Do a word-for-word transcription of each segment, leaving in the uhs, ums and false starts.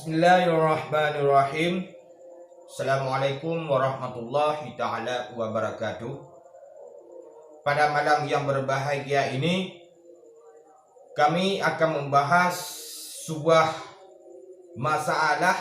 Bismillahirrahmanirrahim. Assalamualaikum warahmatullahi taala wabarakatuh. Pada malam yang berbahagia ini, kami akan membahas sebuah masalah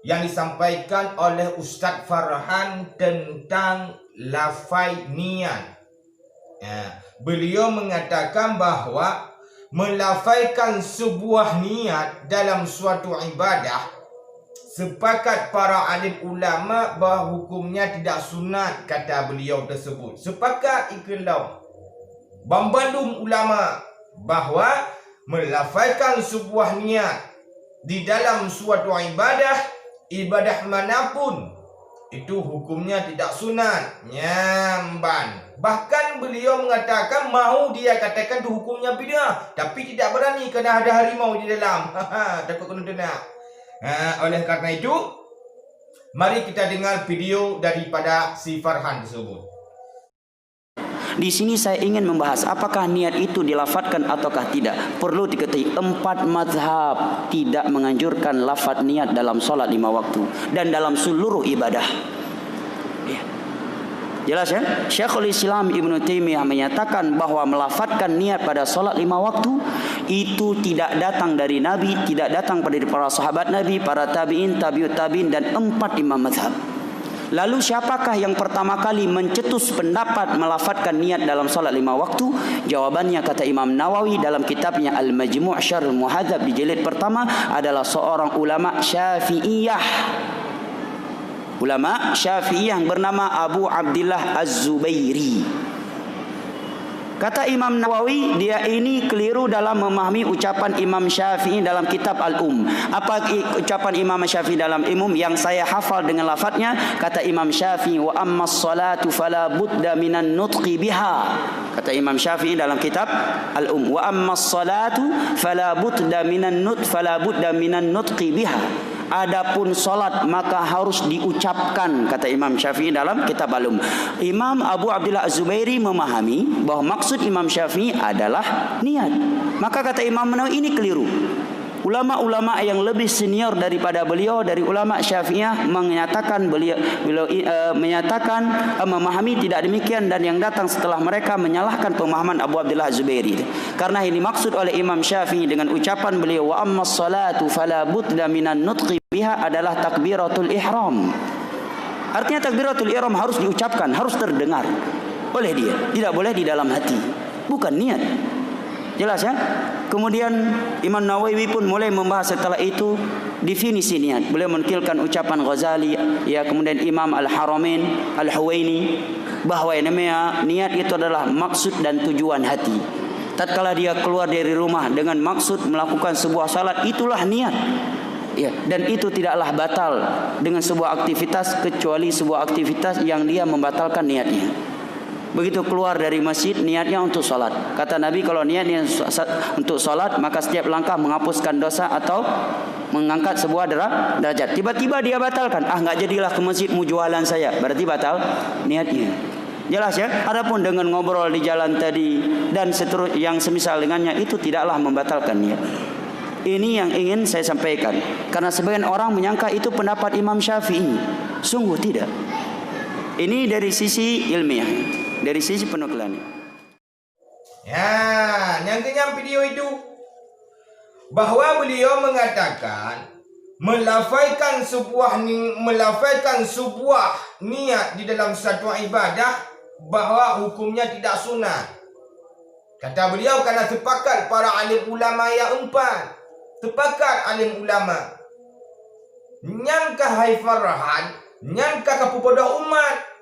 yang disampaikan oleh Ustaz Farhan tentang lafai niat. Ya, beliau mengatakan bahwa melafaikan sebuah niat dalam suatu ibadah, sepakat para alim ulama bahwa hukumnya tidak sunat, kata beliau tersebut. Sepakat ikeulam. Banbandum ulama bahwa melafaikan sebuah niat di dalam suatu ibadah, ibadah manapun, itu hukumnya tidak sunat. Nyamban. Bahkan beliau mengatakan, mau dia katakan itu hukumnya bid'ah, tapi tidak berani kerana ada harimau di dalam. Takut kena teunak. Ha, oleh karena itu, mari kita dengar video daripada si Farhan tersebut. Di sini saya ingin membahas apakah niat itu dilafatkan ataukah tidak. Perlu diketahui, empat mazhab tidak menganjurkan lafaz niat dalam salat lima waktu dan dalam seluruh ibadah. Ya. Jelas, ya? Syekhul Islam Ibnu Taimiyah menyatakan bahwa melafatkan niat pada salat lima waktu itu tidak datang dari Nabi, tidak datang dari para sahabat Nabi, para tabi'in, tabi'ut tabi'in, dan empat imam mazhab. Lalu siapakah yang pertama kali mencetus pendapat melafatkan niat dalam salat lima waktu? Jawabannya, kata Imam Nawawi dalam kitabnya Al-Majmu' Syarhul Muhadzab di jilid pertama, adalah seorang ulama Syafi'iyah. Ulama Syafi'iyah yang bernama Abu Abdillah Az-Zubairi. Kata Imam Nawawi, dia ini keliru dalam memahami ucapan Imam Syafi'i dalam kitab Al-Um. Apa i-, ucapan Imam Syafi'i dalam Al-Um yang saya hafal dengan lafadznya? Kata Imam Syafi'i, "Wa ammas salatu fala budda minan nutqi biha." Kata Imam Syafi'i dalam kitab Al-Um, "Wa ammas salatu fala budda minan nut-, fala budda minan nutqi biha." Adapun salat maka harus diucapkan, kata Imam Syafi'i dalam kitab Al-Um. Imam Abu Abdillah Az-Zubairi memahami bahwa maksud Imam Syafi'i adalah niat. Maka kata Imam Nawawi ini keliru. Ulama-ulama yang lebih senior daripada beliau dari ulama Syafi'iyah menyatakan beliau, beliau, eh, menyatakan, eh, memahami tidak demikian, dan yang datang setelah mereka menyalahkan pemahaman Abu Abdillah Az-Zubairi. Karena yang dimaksud oleh Imam Syafi'i dengan ucapan beliau, "Wa ammas salatu fala budda minan nutqi biha," adalah takbiratul ihram. Artinya takbiratul ihram harus diucapkan, harus terdengar oleh dia, tidak boleh di dalam hati, bukan niat. Jelas, ya? Kemudian Imam Nawawi pun mulai membahas setelah itu definisi niat. Beliau menukilkan ucapan Ghazali, ya, kemudian Imam Al-Haramain Al-Huwaini, bahwa yang namanya niat itu adalah maksud dan tujuan hati. Tatkala dia keluar dari rumah dengan maksud melakukan sebuah salat, itulah niat. Ya, dan itu tidaklah batal dengan sebuah aktivitas kecuali sebuah aktivitas yang dia membatalkan niatnya. Begitu keluar dari masjid, niatnya untuk salat. Kata Nabi, kalau niatnya sa-, sa-, untuk salat, maka setiap langkah menghapuskan dosa atau mengangkat sebuah dera-, derajat. Tiba-tiba dia batalkan, "Ah, nggak jadilah ke masjid, mau jualan saya." Berarti batal niatnya. Jelas, ya? Adapun dengan ngobrol di jalan tadi dan seterus yang semisal dengannya, itu tidaklah membatalkan niat. Ini yang ingin saya sampaikan. Karena sebagian orang menyangka itu pendapat Imam Syafi'i. Sungguh tidak. Ini dari sisi ilmiah, dari sisi penukilan. Ya, nyang kenyang video itu, bahwa beliau mengatakan, melafaikan sebuah ni-, melafaikan sebuah niat di dalam satu ibadah, bahwa hukumnya tidak sunat. Kata beliau, karena sepakat para alim ulama yang empat. Sepakat alim ulama. Nyan kah hai Farhan, nyan kah kapeubodoh umat.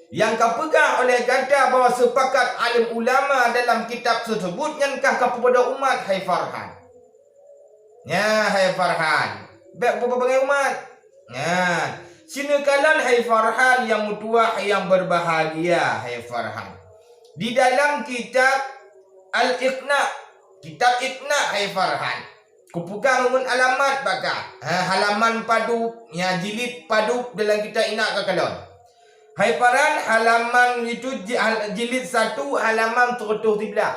Nyang kapeugah oleh gata bahwa sepakat alim ulama dalam kitab tersebut, nyan kah kapeubodoh umat, hai Farhan? Nya, hai Farhan, bèk peubangai umat. Nya, sineukalon hai Farhan nyang meutuwah nyang berbahagia, hai Farhan. Di dalam kitab Al-Iqna, kitab Iqna, hai Farhan. Kupeugah ngon alamat bak kah. Ha, halaman padub, nya jilid padub dalam kitab Iqna kakalon. Hai Farhan, halaman itu ji-, hal-, jilid satu, halaman seratus siblah.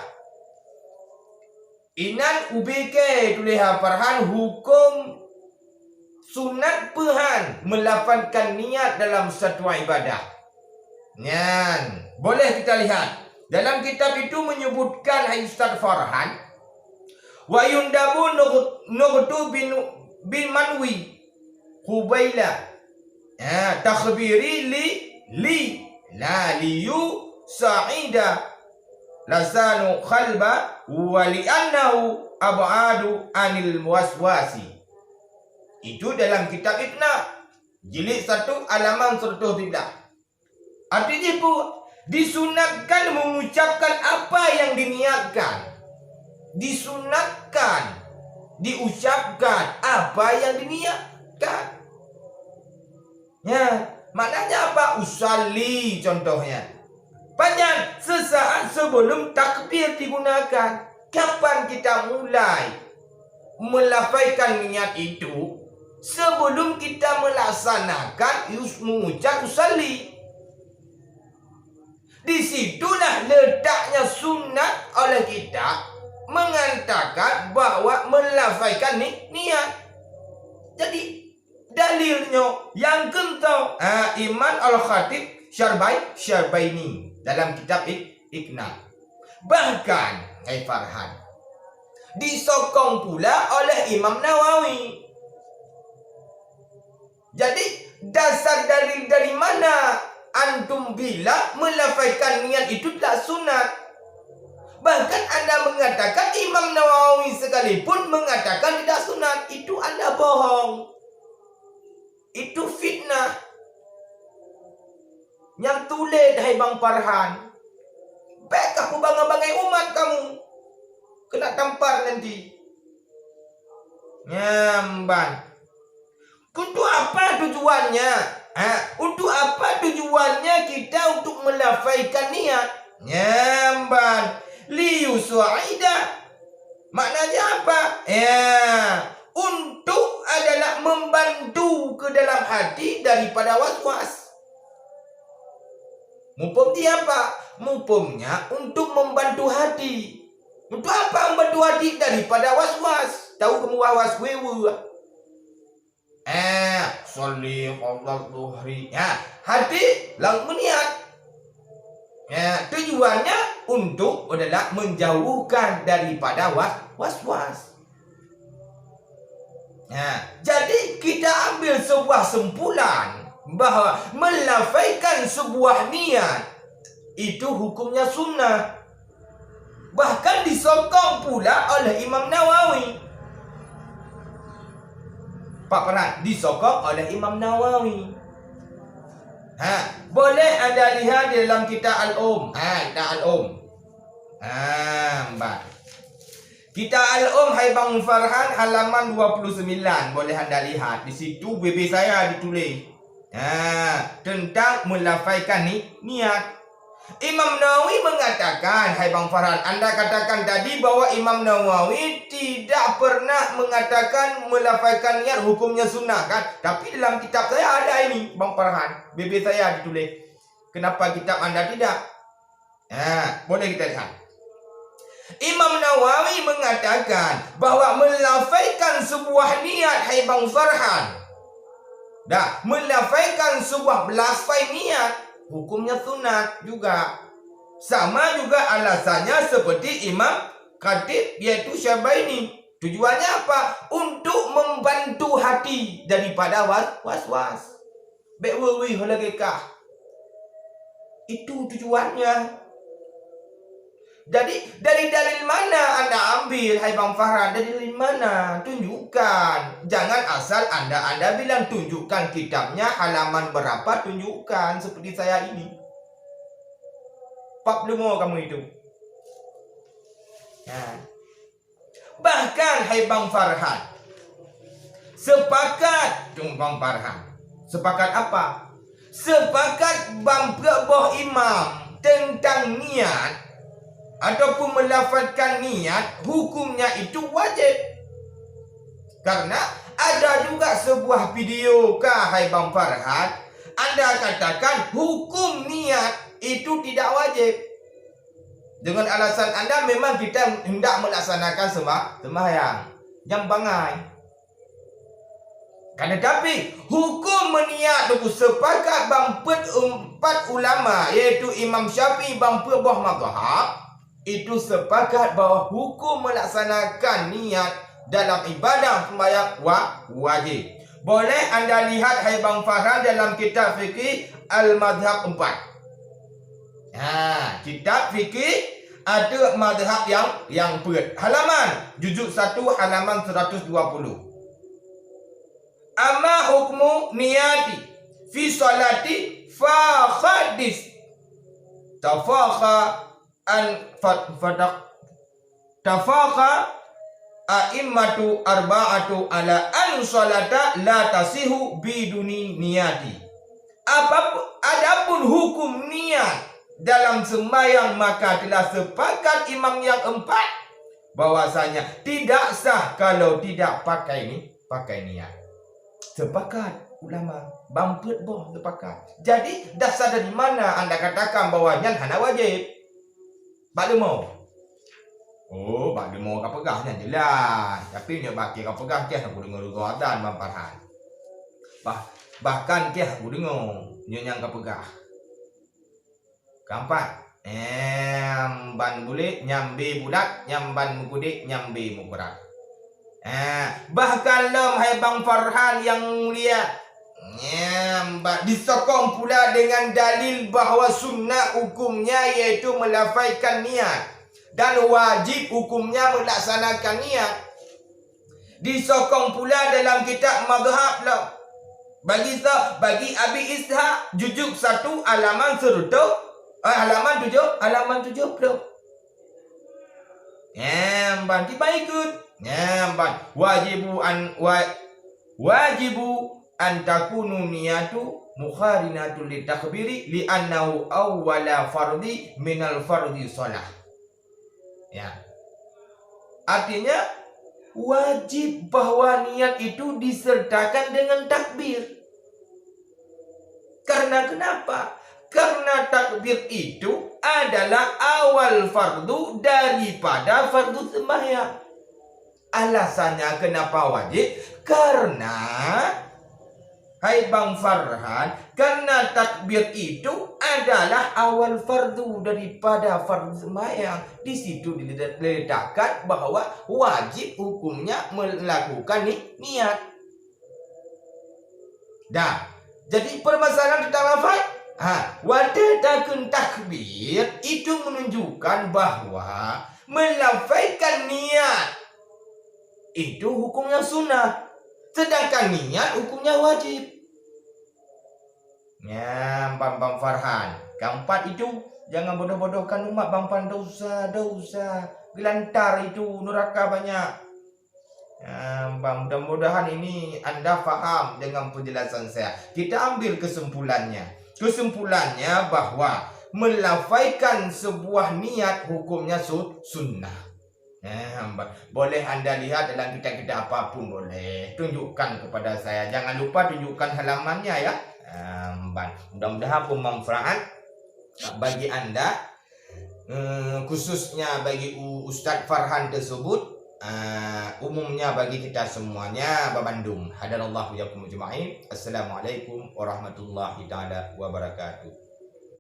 Inan ubé kèe tuléh Farhan hukôm sunat peuhan meulafazkan niat dalam satu ibadah. Nyan, boleh kita lihat. Dalam kitab itu menyebutkan, hai Ustaz Farhan, wa yundabu nuq-, nuqtu bin, bin manwi qubaila, ha, takhbiri li, li, la liyu sa'ida lasanu khalba wa li annahu ab'adu anil waswasi. Itu dalam kitab Iqna, jilid satu, halaman seratus tujuh belas. Artinya pun disunatkan mengucapkan apa yang diniatkan. Disunatkan diucapkan apa yang diniatkan. Ya, maknanya apa? Usalli contohnya. Panjang sesaat sebelum takbir digunakan. Kapan kita mulai melafaikan niat itu? Sebelum kita melaksanakan us-, mengucap usalli. Di situlah letaknya sunat oleh kita mengatakan bahwa melafaikan ni-, niat. Jadi, dalilnya yang keuntoe, ha, Imam Al-Khatib Syarbai-, Syarbaini dalam kitab Ik-, Iqna. Bahkan, hai Farhan, disokong pula oleh Imam Nawawi. Jadi, dasar dalil dari mana antum bilang melafaikan niat itu tidak sunat? Bahkan anda mengatakan Imam Nawawi sekalipun mengatakan tidak sunat. Itu anda bohong. Itu fitnah. Nyang tuléh, hai Bang Farhan. Bèk kapeubangga-banggai umat kamu. Keuneuk tampar nanti. Nyan ban. Untuk apa tujuannya? Ha, untuk apa tujuannya kita untuk melafaikan niat? Nyan ban. Liyusa'ida. Maknanya apa? Ya, untuk adalah membantu ke dalam hati daripada was-was. Muphom di apa? Muphomnya untuk membantu hati. Untuk apa membantu hati daripada was-was? Tahu kamu was-was, wewe. Eh, sholli qabla dhuhri. Ya, hati lalu meniat. Ya, tujuannya untuk adalah menjauhkan daripada was-, was-was. Nah, jadi kita ambil sebuah simpulan bahwa melafaikan sebuah niat itu hukumnya sunnah. Bahkan disokong pula oleh Imam Nawawi. Pak Farhan, disokong oleh Imam Nawawi. Ha, boleh anda lihat di dalam kitab Al-Um. Ha, kitab Al-Um. Ha, mbak. Kitab Al-Um hai Bang Farhan halaman dua puluh sembilan. Boleh anda lihat di situ bibir saya ditulis. Ha, tentang melafaikan ni-, niat. Imam Nawawi mengatakan, hai Bang Farhan, anda katakan tadi bahwa Imam Nawawi tidak pernah mengatakan melafaikan niat hukumnya sunnah, kan? Tapi dalam kitab saya ada ini, Bang Farhan. Bibir saya ditulis. Kenapa kitab anda tidak? Ha, boleh kita lihat. Imam Nawawi mengatakan bahwa melafaikan sebuah niat, hai Bang Farhan. Dah, melafaikan sebuah lafai niat, hukumnya sunat juga. Sama juga alasannya seperti Imam Khatib, yaitu Syarbaini. Tujuannya apa? Untuk membantu hati daripada was-, was-was. Bèk wewe lagèe kah. Itu tujuannya. Jadi, dari dalil mana anda ambil, hai Bang Farhan? Dari dalil mana? Tunjukkan. Jangan asal anda-anda bilang, tunjukkan kitabnya, halaman berapa, tunjukkan seperti saya ini. Pap leumo kamu itu. Nah. Bahkan, hai Bang Farhan, sepakat, Bang Farhan, sepakat apa? Sepakat bang peuet boh imam tentang niat ataupun melafazkan niat, hukumnya itu wajib. Karena ada juga sebuah video kah, hai Bang Farhan, anda katakan hukum niat itu tidak wajib. Dengan alasan anda memang kita hendak melaksanakan sema-, sembahyang. Nyang bangai. Kan tetapi, hukum meuniat tu sepakat bang peuet empat ulama, yaitu Imam Syafi'i bang peuet boh mazhab, itu sepakat bahwa hukum melaksanakan niat dalam ibadah sembahyang wa-, wajib. Boleh anda lihat hai bang Farhan dalam kitab fikih Al-Mazhab empat. Ha, kitab fikih ateueh mazhab yang, yang peuet. Halaman, juzuk satu, halaman seratus dua puluh. Amma hukmu niyati fi salati fa hadis. Tafakha an fat-, fadak-, tafakha a'immatu arba'atu ala an salata la tasihu biduni niyati. Apapun, adapun hukum niat dalam sembahyang, maka telah sepakat imam yang empat bahwasanya tidak sah kalau tidak pakai ni, pakai niat. Sepakat ulama, bang peuet boh sepakat. Jadi, dasar dari mana anda katakan bahwa nyan hana wajib? Bak leumo. Oh, bak leumo ka peugah nyan jelas. Tapi nyoe bak ka peugah keh aku deungoe rugoe adan bang Farhan. Bah, bahkan keh aku deungoe nyoe nyang ka peugah. Keempat, em, ban bulet, nyambe bulat, nyamban mukudek, nyambe mukurat. Eh, bahkan lom hai bang Farhan yang mulia, em, ba-, disokong pula dengan dalil bahwa sunnah hukumnya yaitu melafaikan niat dan wajib hukumnya melaksanakan niat. Disokong pula dalam kitab mazhab lom. Bagi sa-, bagi Abi Ishaq, juzuk satu, halaman seratus, eh, halaman tujuh, halaman tujuh puluh. Nyang ban tiba ikut. Nyang ban wajibu an wa-, wajibu an takunu niyatu mukharinatul litakbiri li'annahu awwala fardhi minal fardhi shalah. Ya. Artinya, wajib bahwa niat itu disertakan dengan takbir. Karena kenapa? Karena takbir itu adalah awal fardu daripada fardu sembahyang. Alasannya kenapa wajib? Karena, hai bang Farhan, karena takbir itu adalah awal fardu daripada fardu sembahyang. Di situ diletakkan bahwa wajib hukumnya melakukan ni-, niat. Dah. Jadi permasalahan tentang lafaz, ha, watée takheun takbir itu menunjukkan bahwa melafaikan niat itu hukumnya sunnah, sedangkan niat hukumnya wajib. Nyang bang, bang Farhan, keempat itu jangan bodoh-bodohkan umat bang Farhan, dosa, dosa, gelantar itu, neraka banyak. Em, ba-, mudah-mudahan ini anda faham dengan penjelasan saya. Kita ambil kesimpulannya. Kesimpulannya bahwa melafaikan sebuah niat hukumnya su-, sunnah. Em, ba-, boleh anda lihat dalam kitab-kitab apapun boleh. Tunjukkan kepada saya. Jangan lupa tunjukkan halamannya ya. Em, ba-, mudah-mudahan bermanfaat bagi anda. Eh, khususnya bagi u-, Ustaz Farhan tersebut, eh, umumnya bagi kita semuanya, babandum. Hadanallahu wa iyyakum ajma'in. Assalamualaikum warahmatullahi taala wabarakatuh.